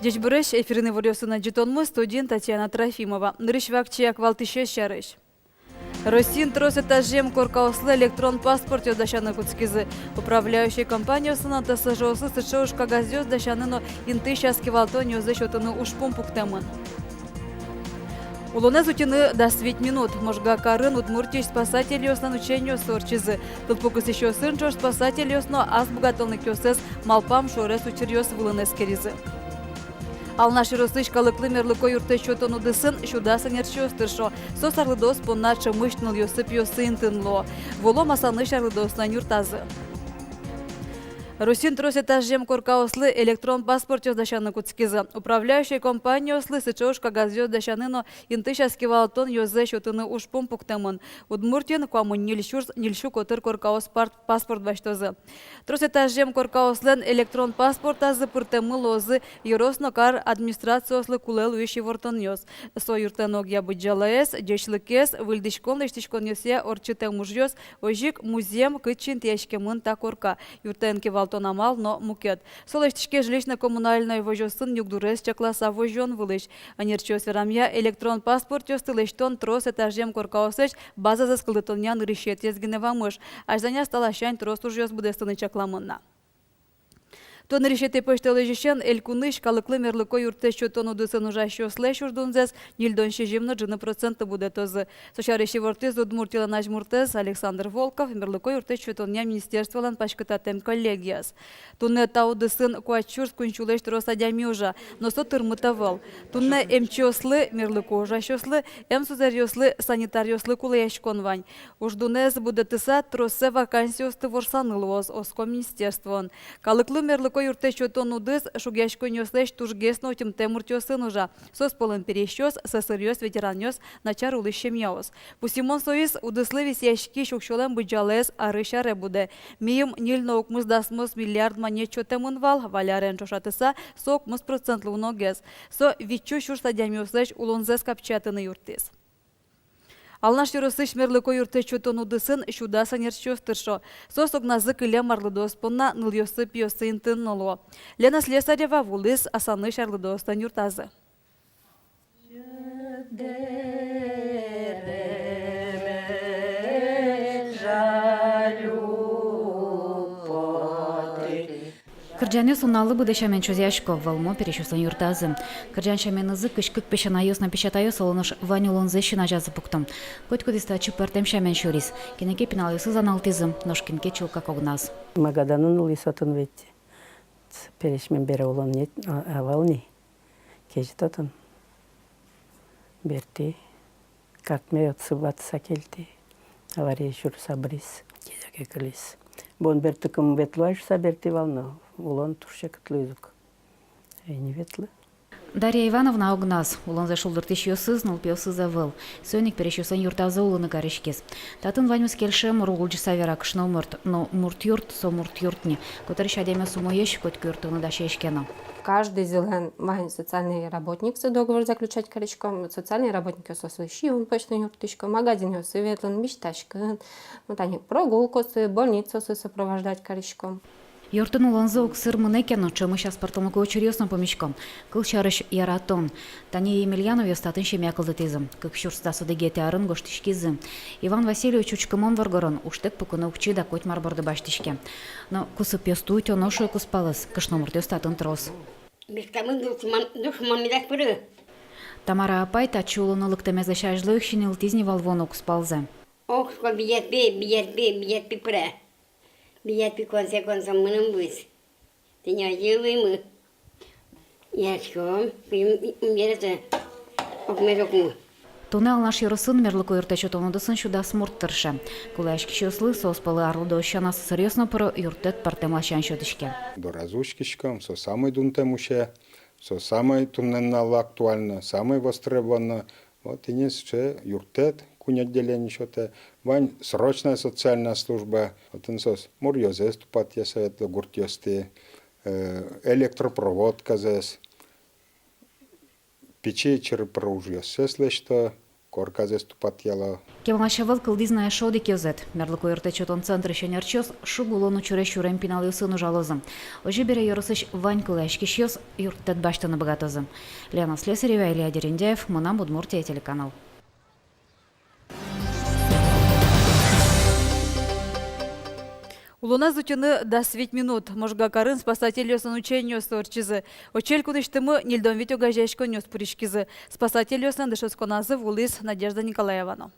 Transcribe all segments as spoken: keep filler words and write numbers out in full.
Ӟечбуресь! Эфирын иворъёсын адӟытонмы, студиын Татьяна Трофимова. Нырысь вакчияк валтӥсез сярысь. Россиын трос этажъем коркаослы электрон паспортъёс дасяны кутскизы. Управляющей компаниослы но ТСЖ-ослы сыӵе уж кагазъёс дасяны но интыяськон кивалтон ёзэ сётыны ужпум пуктэмын. Улонэз утьыны дас вить минут. Можга карын Удмуртиысь спасательёслэн учениоссы ортчизы. Тылпу кысӥсьёсын ӵош спасательёс но ас быгатонлыкъёссэс малпам шорез учыръёс вылын эскеризы. Алнаш ёросысь калыклы мерлыко юрттэт сётон удысын сюдас ӧнерчиос тыршо. Соос арлыдоос понна ӵемысь нылъёсы-пиоссы интыын луо. Вуылом Асанысь арлыдоослэн юртазы. Россиын трос этажъем коркаослы электрон паспортъёс дасяны кутскизы. Управляющей компаниослы сыӵе уж кагазъёс дасяны но интыяськон кивалтон ёзэ сётыны ужпум пуктэмын. Удмуртиын куамын ньыль сюрс ньыль сю котыр коркаос пар-, паспорт басьтозы. Трос этажъем коркаослэн электрон паспортазы пыртэммы луозы ёрос но кар администрациослы кулэ луись ивортонъёс. Со юртлэн огъя быдӟалаез, ӟечлыкез, выльдӥськон-лэсьтӥськонъёсъя ортчытэм ужъёс, озьы ик музъем, кытчы интыяськемын та корка, юрттэт кивалтон амал но мукет. Со лэсьтӥське жилищно-коммунальной возёсын югдурез чакласа возён вылысь. Ӧнерчиос верамъя, электрон паспортъёсты лэсьтон трос этажъем коркаослэсь базазэс кылдытонъя нырысетӥез гинэ вамыш. Азьланяз та ласянь трос ужъёс быдэстыны чакламын на. Туэ нырысетӥ пӧсьтолэзьысен элькунысь калыклы мерлыко юрттэт сётон удысын ужасьёслэсь уждунзэс ньыльдон сизьым но ӝыны процентлы будэтозы. Со сярысь ивортӥз Удмуртилэн азьмуртэз Александр Волков, мерлыко юрттэт сётонъя министерстволэн паськытатэм коллегияз. Туннэ та удысын куать сюрс куинь сюлэсь трос адями ужа, но со тырмыт ӧвӧл. Туннэ эмчиослы, мерлыко ужасьёслы, эмсузэръёслы, санитаръёслы кулэяськон вань. Уждунэз будэтыса, троссэ вакансиосты ворсаны луоз, оско министерствоын. Калыклы мерлыко юрттэт сётон удыс шугъяськонъёслэсь тужгес но утьымтэм муртъёсын ужа. Соос пӧлын пересьёс, сӧсыръёс, ветеранъёс, начар улӥсь семьяос. Пусйымон соиз: удыслы висъяськись уксёлэн быдӟалаез арысь аре будэ. Мийым ньыль но укмыс дасмос миллиард манет сётэмын вал, валярен ӵошатыса, со укмыс процентлы уногес. Со витьсю сюрс адямиослэсь улонзэс капчиятыны юрттӥз. Алнаш ёросысь мерлыко юрттэт сётон удысын сюдас ӧнерчиос тыршо. Соос огназы кылем арлыдоос понна нылъёссы-пиоссы интыын но луо. Лена Слесарева вуылӥз Асанысь арлыдоослэн юртазы. Кырӟанъёс нуналлы быдэ сямен чузъясько, вӧлмо пересьёслэн юртазы. Кырӟан сяменызы кызь кык песянайёс но песятайёс, оло нош, вань улонзэс син азязы пукто. Котькудӥз татчы пӧртэм сямен сюриз. Кинэ ке пиналъёсыз аналтӥзы, нош кин ке чылкак огназ. Магаданын улӥ со отын ведь. Пересьмем бере улон ни, а, ӧвӧл ни. Кезьыт отын бертӥ. Картме отсы ватыса кельтӥ. Авария сюрыса быриз, кезьыт ке кылиз. Бон бертыкум ветло ай шуса бертӥ вал но, улон туж секыт луиз ук. Ӧй ни ветлы. Дарья Ивановна огназ, улонзэ шулдыртӥсьёсыз, нылпиосыз ӧвӧл. Соин ик пересьёслэн юртазы улыны кариськиз. Татын ваньмыз кельше, мур улӟыса вера кышномурт, но мурт юрт — со мурт юрт ни. Котырысь адямиос умоесь, котьку юрттыны дасесь ке но. Каждыйзылэн вань социальный работниксы, договор заключать кариськом, социальный работникъёслы сиён пӧзьтыны юрттӥськом, магазинъёсы ветлыны, висьтаськыны, ну, тани прогулкаосы, больницаосы сопровождать кариськом. Юртын улонзы огсыр мынэ ке но, ӵемысь аспӧртэмлыко учыръёс но пумисько. Кылсярысь, яратон. Тани Емельяновъёс татын семья кылдытӥзы. Кык сюрс дас одӥгетӥ арын гожтӥськизы. Иван Васильевич учкымон воргорон, ужтэк пукыны уг чида, коть мар борды басьтӥське. Но кусыпъёсты утёно, шуэ кузпалыз, кышномуртъёс татын трос. Мишкамы душман, душман медак пыры. Тамара апай татчы улыны лыктэмезлэсь азьло ик синйылтӥз ни вал вуоно кузпалзэ. Ох, шуко, бияд пи, бияд пи, бияд пи пыре. Бияд пи конце концов мыным вуиз. Тӥни озьы луимы. Яськом, пим, м, бере, окмес окмы. Туннэ Алнаш ёросын мерлыко юрттэт сётон удысын сюдас мурт тырше. Кулэяськисьёслы, соос пӧлы арлыдоос сяна сӧсыръёс но пыро, юрттэт пӧртэм ласянь сётӥське. Доразы учкиськом, со самой дунтэм усе, со самой туннэ нуналлы актуально, самой востребованно. Вот тӥни сыӵе юрттэт, куинь отделение сётэ, вань срочная социальная служба, отын соос муръёзэс тупатъя со ветло гуртъёстӥ, э, электропроводказэс, пичи чырпыр ужъёссэс лэсьто, корказэс тупатъяло. Кемалась ӧвӧл кылдӥз на эшшо одӥг ёзэт. Мерлыко юрттэт сётон центрысь ӧнерчиос шуг улон учыре сюрем пиналъёсын ужалозы. Озьы бере ёросысь вань кулэяськисьёс юрттэт басьтыны быгатозы. Лена Слесарева, Илья Дерендяев, «Мынам Удмуртие» телеканал. Улонэз утьыны дас вить минут. Можга карын спасательёслэн учениоссы ортчизы. Отчы элькунысьтымы ньыльдон вить огазеяськонъёс пыриськизы. Спасательёслэн дышетсконазы вуылӥз Надежда Николаева но.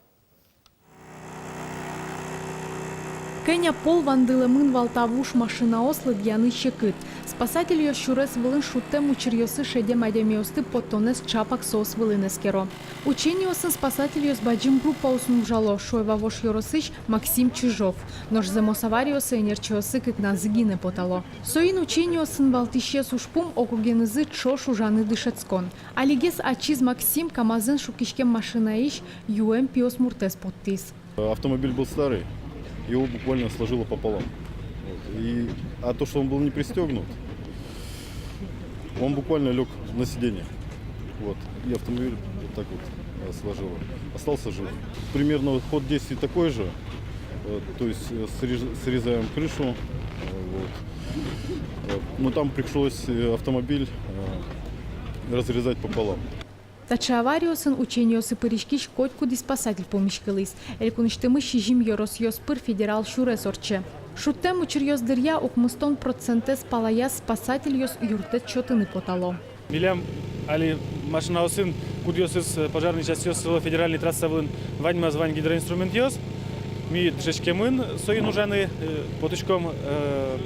Кӧня пол вандылэмын вал та вуж машинаос, лыдъяны секыт. Спасательёс сюрес вылын шуттэм учыръёсы шедем адямиосты поттонэз чапак соос вылын эскеро. Учениосын спасательёс бадӟым группаосын ужало, шуэ Вавож ёросысь Максим Чижов. Нош зэмос авариосы ӧнерчиосы кыкназы гинэ потало. Соин учениосын валтӥсез ужпум — ог-огенызы ӵош ужаны дышетскон. Алигес ачиз Максим КамАЗэн шуккиськем машинаысь юэм пиосмуртэз поттӥз. Автомобиль был старый, его буквально сложило пополам. Вот. И, а то, что он был не пристёгнут, он буквально лёг на сиденье. Вот. И автомобиль вот так вот, э, сложило. Остался жив. Примерно ход действий такой же. Э, то есть, э, срез-, срезаем крышу. Э, вот. Э, но там пришлось, э, автомобиль, э, разрезать пополам. Таӵе авариосын учениосы пыриськись котькудӥз спасатель пумиськылӥз. Элькунысьтымы сизьым ёросъёс пыр федерал сюрес ортче. Шуттэм учыръёс дыръя укмыстон процентэз палаяз спасательёс юрттэт сётыны потало. Милям али машинаосын, кудъёсыз, э, пожарный частьёс сыло федеральной трасса вылын, ваньмаз вань гидроинструментъёс. Ми дышетскемын соин ужаны, э, потӥськом, э,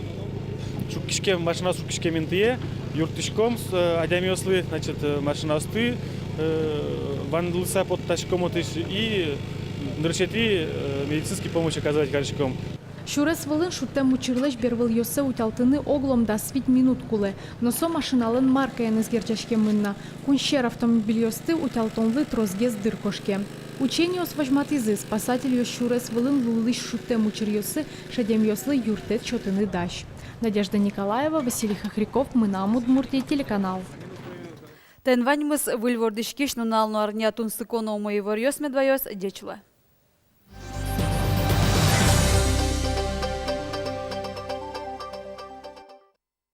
шуккиськем, машинаос шуккиськем интые, юрттӥськом с-, э, адямиослы, значит, э, машинаосты, э, вандылыса поттаськом отысь и нырысетӥ, э, медицинский помощь оказывать кариськом. Сюрес вылын шуттэм учырлэсь бервылъёссэ утялтыны оглом дас вить минут кулэ, но со машиналэн маркаеныз герӟаськемын на. Кунсьӧр автомобильёсты утялтонлы тросгес дыр кошке. Учениос возьматӥзы: спасательёс сюрес вылын луылӥсь шуттэм учыръёсы шедемъёслы юрттэт сётыны дась. Надежда Николаева, Василий Хохряков, «Мынам Удмуртие» телеканал. Таин ваньмыз. Выль вордӥськись нунал но арня тунсыко но умой иворъёс мед ваёз. Ӟеч луэ.